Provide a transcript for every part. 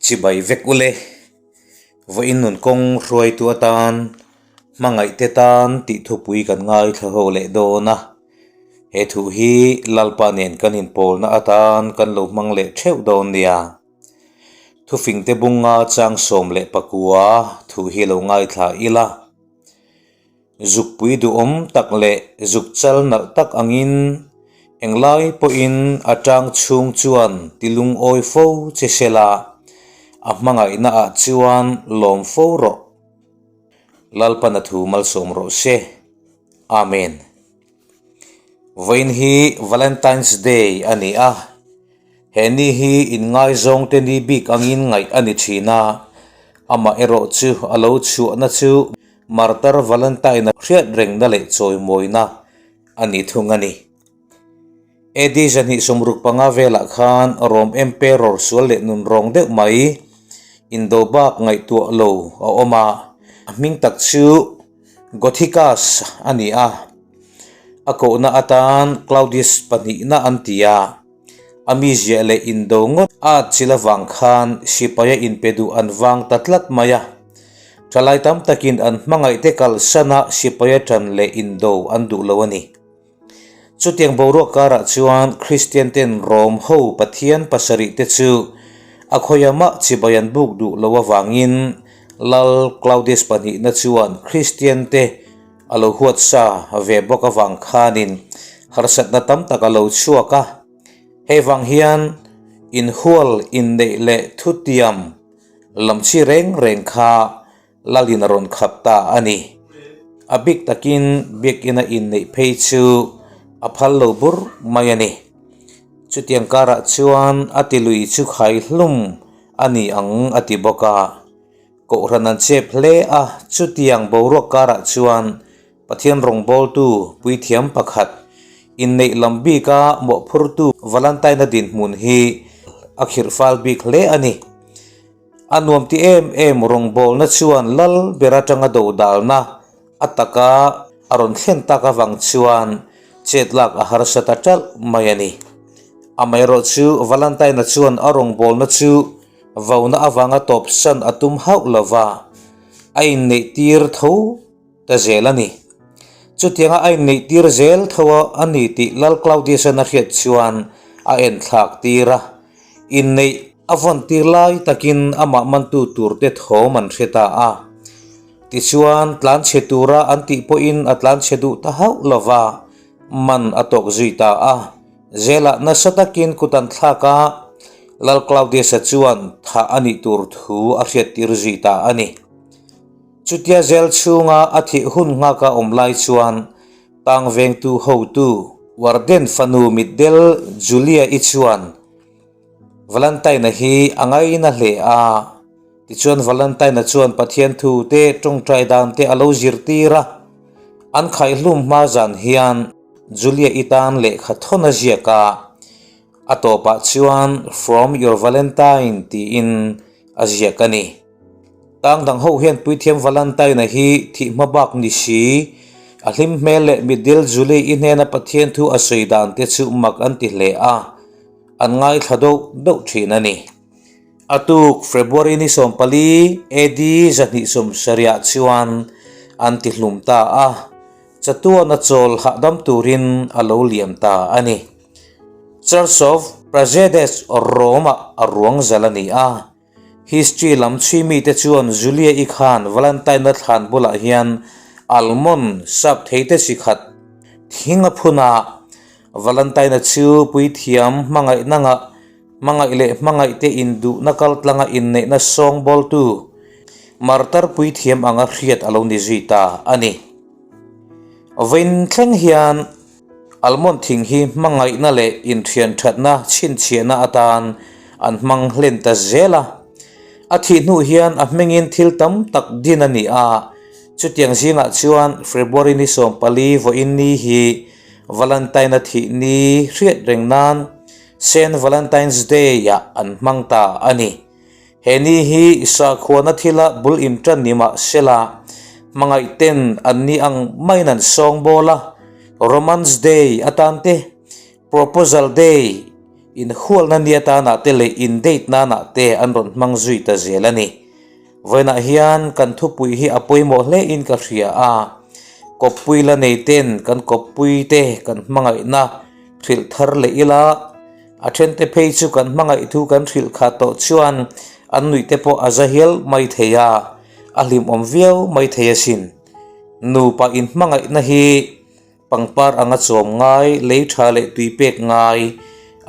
Chibai vek ule. Vawiin nun kawng hruaitu atan hmangaihte tan tih thupui kan ngaithla ho leh dawn a. He thu hi Lalpa nen kan inpawlna atan kan lo hmang leh theuh dawn nia. Thufingte bunga chang 19 thu hi lo ngaithla ila. Zukpui duhawm tak leh zuk chal nalh tak angin englai pawhin a tang chhung chuan ti lungawi fo che se la, a hmangaihna ah chuan lawm fo rawh. Lalpan a thu malsawm rawh se. Amen. Vawiin hi Valentine's Day a ni a, he ni hi inngaizawng te ni bik angin ngaih a ni thin a, amaherawh chu a lo chhuahna chu Martar Valentine-a hriat rengna leh chawimawina a ni thung a ni. AD 265 velah khan Rome Emperor sual leh nun rawng deuh mai indo bak ngaihtuah lo a awm a, a hming tak chu Gothicus a ni a, a kohna atan Claudius pahnihna an ti a, a mizia leh indo ngawt a at chil avang khan sipaia inpe duh an vang ta tlat mai a. Thalai tam takin an hmangaihte kalsana sipaia tan leh indo an duh lo a ni. Chutiang boruak karah chuan Kristian ten Rom ho Pathian pasarih te chu a khawia mah chibai an buk duh lo avangin Lal Claudius pahnihna chuan Kristian te a lo huat sa ve bawk avang khanin harsatna tam tak a lo chhuak a. Hei vang hian inhual inneih leh thutiam Lam chi reng reng kha Lalin a rawn khap ta a ni. A bik takin biakina inneih phei chu a phal lo bur mai a ni. Chutiang karah chuan a ti lui chu khai hlum a ni ang a ti bawk a. Kohhran an chep hle a, chutiang boruak karah chuan Pathian rawngbawltu puithiam pakhat inneih lam bika mawhphurtu Valentine-a dinhmun hi a khirh fal bik hle a ni. A nuam ti em em rawngbawlna chuan lal ber atanga dodalna a taka a rawn thlen tak avang chuan chet lak a harsa ta ṭalh mai a ni. Amaherawhchu Valentine-a chuan a rawngbawlna chu vauna avanga tawpsan a tum hauh lova, a inneih tir tho. Ta zel a ni. Chutianga a inneihtir zel tho a ni tih Lal Claudius-a'n a hriat chuan a enthlak tir a. Inneih a vawntir lai takin amah mantu turte thawm an hre ta a. Tichuan, tlanchhe tura an tih pawhin a tlanchhe duh ta hauh lo va, man a tawk zui ta a. Zelah nasa takin kut an thlak a, Lal Claudius-a chuan thah a nih tur thu a hriattir zui ta a ni. Chutia zel chhunga a thih hun nghaka awm lai chuan tang vengtu hotu Warden fanu mitdel Julia-i chuan Valentine-a hi a ngaina hle a. Tichuan Valentine-a chuan Pathian thu te tawngtai dan te a lo zirtir a. An khaihlum hma zan hian Julia-i tan lehkha thawn a ziak a, a tawpah chuan From your Valentine tiin a ziak a ni. Tang dang ho hian Puithiam Valentine-a hi thih hma bak ni si, a hlim hmel leh mitdil Julie-i hnena Pathian thu a sawi dan te chu mak an ti hle a, an ngaithla deuh deuh thin a ni. A tuk February ni 14 AD 270 chuan an ti hlum ta a, chatuana chawl hahdam turin a lo liam ta a ni. Church of Prazedes Rome-ah a ruang zal a ni a. History lam chhui mite chuan Julia-i khan Valentine-a thlan bulah hian almond sap thei te chi khat thing a phun a, Valentine-a chu puithiam hmangaihna ngah hmangaih leh hmangaih te induhna kaltlanga inneihna sawngbawltu martar puithiam anga hriat a lo ni zui ta a ni. Vawiin thleng hian Almond thing hi hmangaihna leh inthianthatna chhinchhiahna atan an hmang hlen ta zel a. A thih hnu hian a hmingin thil tam tak din a ni a, chutiang zingah chuan February ni 14 vawiin ni hi Valentine-a thih ni hriat reng nan Saint Valentine's Day-ah an hmang ta a ni. He ni hi sakhuana thila bul intan ni mah sela, hmangaih ten an ni ang maiin an sawng bawl a, Romance Day atan te, Proposal Day, Inhualna ni atanah te leh in-date nanah te an rawn hmang zui ta zel a ni. Vawiinah hian kan thupui hi a pawimawh hle in ka hria a, kawppui la nei ten kan kawppui te kan hmangaihna hrilh thar leh ila, a thente phei chu kan hmangaih thu kan hrilh khat tawh chuan an nuih te pawh a za hial mai thei a, a hlimawm viau mai thei asin. Nupa inhmangaihna hi. Pangpar anga chawm ngai, lei tha leh tui pek ngai,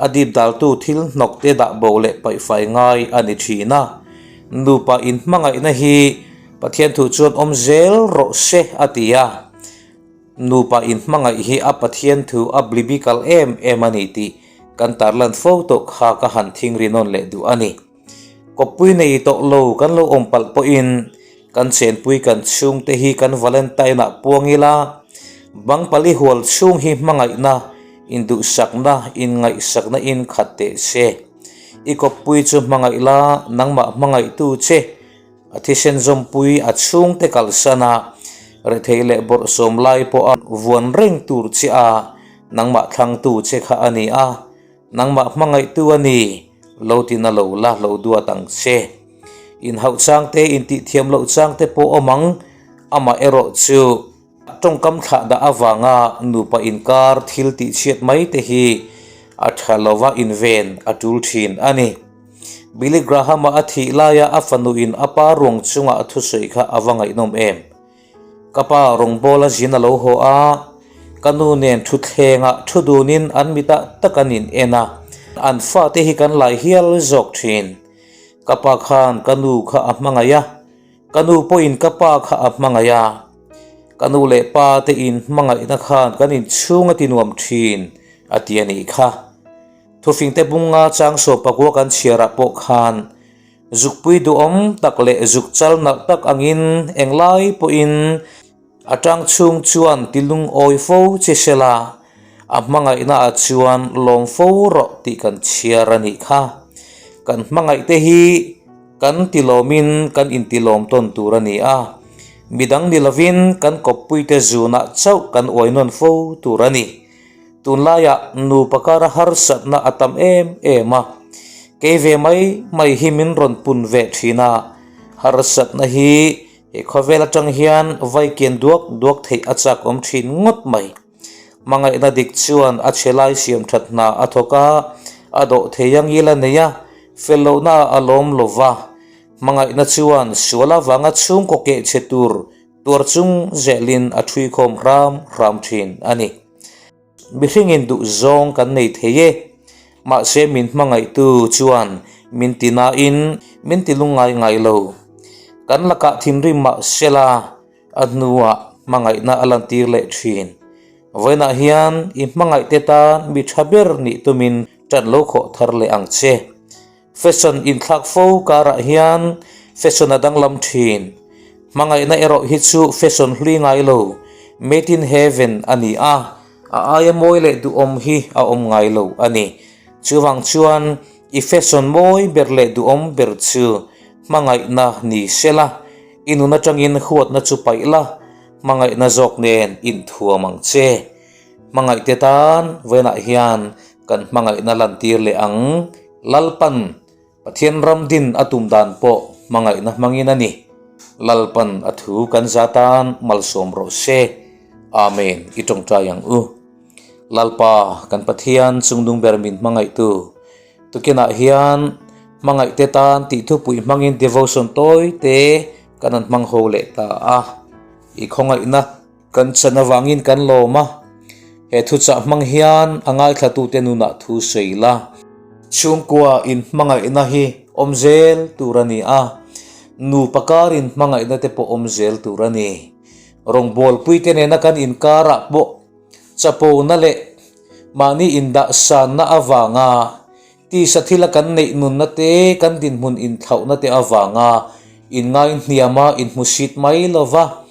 a dip daltu thil hnawk te dah bo leh paihfai ngai a ni thin a. Nupa inhmangaihna hi Pathian thu chuan awm zel rawh se a ti a. Nupa inhmangaih hi a Pathian thu a blibical em em a ni tih kan tarlan fo tawh kha ka han thingri nawn leh duh a ni. Kawppui nei tawh lo kan lo awm palh pawhin kan chenpui kan chhungte hi kan Valentine ah puang ila, bang pali hual chhung hi hmangaihna, induhsakna, inngaihsakna in khat teh se. I kawppui chu hmangaih la, nangmah hmangaihtu che a thisen zawmpui a chhungte kalsan a, rethei leh bawrhsawm lai pawha vuan reng tur che a nangmah thlangtu che kha a ni a. Nangmah hmangaihtu a ni, lo ti na lo la, lo duat ang che. Inhauh chang te, intih thiam loh chang te pawh awm ang, amah erawh chu tawngkam thlah dah avanga nupa inkar thil tih chhiat mai te hi a tha lova inven a tul thin a ni. Billy Graham-a a thih laia a fanuin a pa ruang chunga a thusawi kha a va ngaihnawm em? Ka pa rawngbâwl a zin a lo haw a, ka nu nen thutthlengah thu dunin an mitah tak an in en a, an fate hi kan lai hial zawk thin. Ka pa khan ka nu kha a hmangaih a, ka nu pawhin ka pa kha a hmangaih a. Ka nu leh pa te in hmangaihna khan kan inchhung a ti nuam thin, a ti a nih kha. Thufingte bunga changsaw pakua kan chhiarah pawh khan Zukpui duhawm tak leh zuk chal nalh tak angin englai pawhin a tang chhung chuan ti lungawi fo che sela, a hmangaihna ah chuan lawm fo rawh tih kan chhiar a nih kha. Kan hmangaihte hi kan tilawmin kan intilawm tawn tur a ni a, midang ni lovin kan kawppuite zunah chauh kan uai nawn fo tur a ni. Tunlaiah nupa kara harsatna a tam em em a, kei ve mai mai hi min rawn pun ve thin a, harsatna hi he khawvel atang hian vai kian duak duak theih a chak awm thin ngawt mai. Hmangaihna dik chuan a chhe lai siam that hna a thawk a, a dawh thei ang ila nei a, fel lohna a lawm lo va, hmangaihna chuan sual avanga chhungkaw keh chhe tur tuar chung zelin a thuikhawm hram hram thin a ni. Mihringin duhzawng kan nei thei e, mahse min hmangaihtu chuan min ti nain min ti lungngai ngai lo. Kan lakah thinrim mah sela a hnuah hmangaihna a lantir leh thin. Vawiinah hian i hmangaihte tan mi tha ber nih tumin tan lo khawh thar leh ang che. Fashion inthlak fo karah hian fashion a danglam thin. Hmangaihna erawh hi chu fashion hlui ngai lo, made in heaven a ni a, a aia mawi leh duhawm hi a awm ngai lo a ni. Chuvang chuan i fashion mawi ber leh duhawm ber chu hmangaihna ni sela, i nun atangin huatna chu paih la, hmangaihna zawk nen inthuam ang che. Hmangaihte tan vawiinah hian kan hmangaihna lantir leh ang. Lalpan Pathian ram din a tum dan pawh hmangaihna hmangin a ni. Lalpan a thu kan za tan malsawm rawh se. Amen i tawngtai ang u. Lalpa kan Pathian chungdung ber min hmangaihtu tukinah hian hmangaihte tan tih thupui hmangin devotion tawi te kan han hmang ho leh ta a. I khawngaihna Kan chan avangin kan lawm a, he thuchah hmang hian a ngaithlatute nunah thu sawi la. Chhungkua inhmangaihna hi awm zel tur a ni a, nupa kar inhmangaihna te pawh awm zel tur a ni. Rawngbawlpuite nena kan inkarah pawh chapona leh mahni indahsanna avanga tisa thila kan neih nunna te, kan dinhmun inthlauhna te avanga inngaihniama inhmusit mai lova,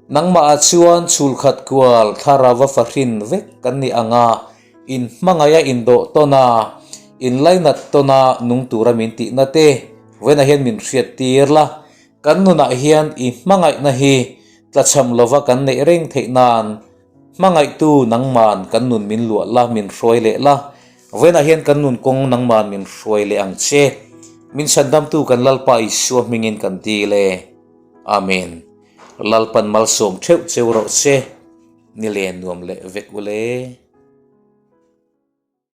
Nangmah ah chuan chhulkhat kual thlarau a fahrin vek kan nih ang a, in hmangaih a indawh tawn a, in lainat tawn a nung tura min tihna te vawiinah hian min hriat tir la, kan nunah hian i hmangaihna hi tlachham lova kan neih reng theih nan hmangaihtu nangman kan nun min luah la, min hruai leh la. Vawiinah hian kan nun kawng nangman min hruai leh ang che. Min chhandamtu kan Lalpa Isua hmingin kan dil e. Amen. Lalpan malsawm theuh cheu rawh se. Ni len nuam leh vek ule.